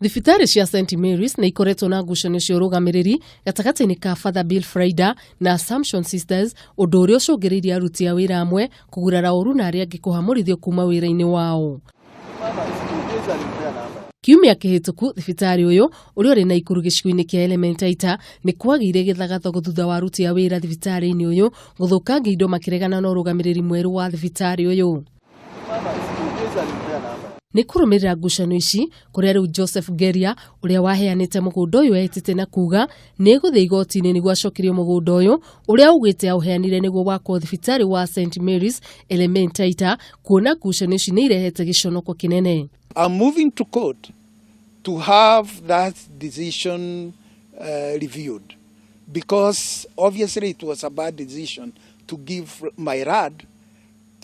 Thibitarĩ cia St Mary's nĩ ikoretwo na ngucanio cia ũrũgamĩrĩri gatagatĩ-inĩ ka Father Bill Frider na Assumption Sisters, ũndũ ũrĩa ũcũngĩrĩirie aruti a wĩra amwe kũgurara ũru na arĩa angĩ kũhamũrithio kuma wĩra-inĩ wao. Kiumia kĩhĩtũku thibitarĩ ũyũ ũrĩa ũrĩ Naikuru gĩcigo-inĩ kĩa Elementaita nĩ kwagĩire gĩthagathago thutha wa aruti a wĩra thibitarĩ-inĩ ũyũ gũthũkangia indo makĩregana na ũrũgamĩrĩri mwerũ wa thibitarĩ ũyũ. Nĩ kũrũmĩrĩra ngucanio ici kũrĩa rĩu Joseph Ngeria ũrĩa waheanĩte mũgũnda ũyũ etĩte na kuga nĩ egũthiĩ igoti-inĩ nĩguo acokerio mũgũnda ũyũ ũrĩa augĩte aũheanire nĩguo wakwo thibitarĩ wa St Mary's Elementaita kuona ngucanio ici nĩ irehete gĩconoko kĩnene. I'm moving to court to have that decision reviewed because obviously it was a bad decision to give my land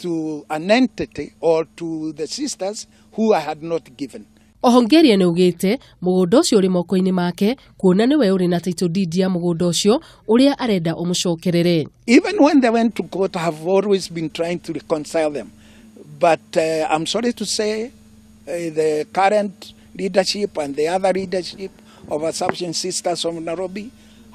to an entity or to the sisters who I had not given. Oho Ngeria nĩ augĩte mũgũnda ũcio ũrĩ moko-inĩ make kuona nĩwe ũrĩ na title deed ya mũgũnda ũcio ũrĩa arenda ũmũcokerere. Even when they went to court, I have always been trying to reconcile them. But I'm sorry to say the current leadership and the other leadership of Assumption Sisters of Nairobi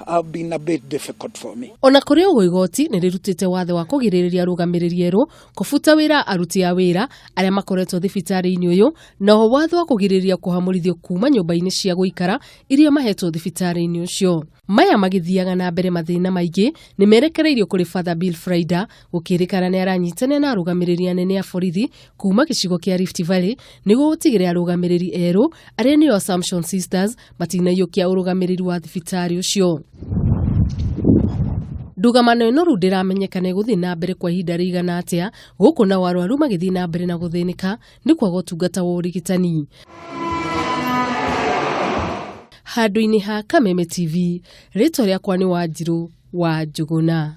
have been a bit difficult for me. Ona kũrĩ ũguo igoti nĩ rĩrutĩte watho wa kũgirĩrĩria arũgamĩrĩri erũ kũbuta wĩra aruti a wĩra arĩa makoretwo thibitarĩ-inĩ ũyũ na oho watho wa kũgirĩrĩria kũhamũrithio kuma nyũmba-inĩ cia gũikara iria mahetwo thibitarĩ-inĩ ũcio. Maya magĩthiaga na mbere mathĩna maingĩ nĩ merekereirio kũrĩ Father Bill Frider gũkĩrĩkana nĩ aranyitanĩra na arũgamĩrĩri anene a borithi kuma gĩcigo kĩa Rift Valley nĩguo gũtigĩrĩra arũgamĩrĩri erũ arĩa nĩo Assumption Sisters matinaiyũkia ũrũgamĩrĩri wa thibitarĩ ũcio. Ndũgamano ĩno rĩu ndĩramenyekana ĩgũthiĩ na mbere kwa ihinda rĩigana atĩa gũkũ nao arwaru magĩthiĩ na mbere na gũthĩnĩka nĩ kwaga ũtungata wa ũrigitani. Handũ-inĩ ha Kameme TV, rĩtwa rĩakwa nĩ Wanjirũ wa Njũgũna.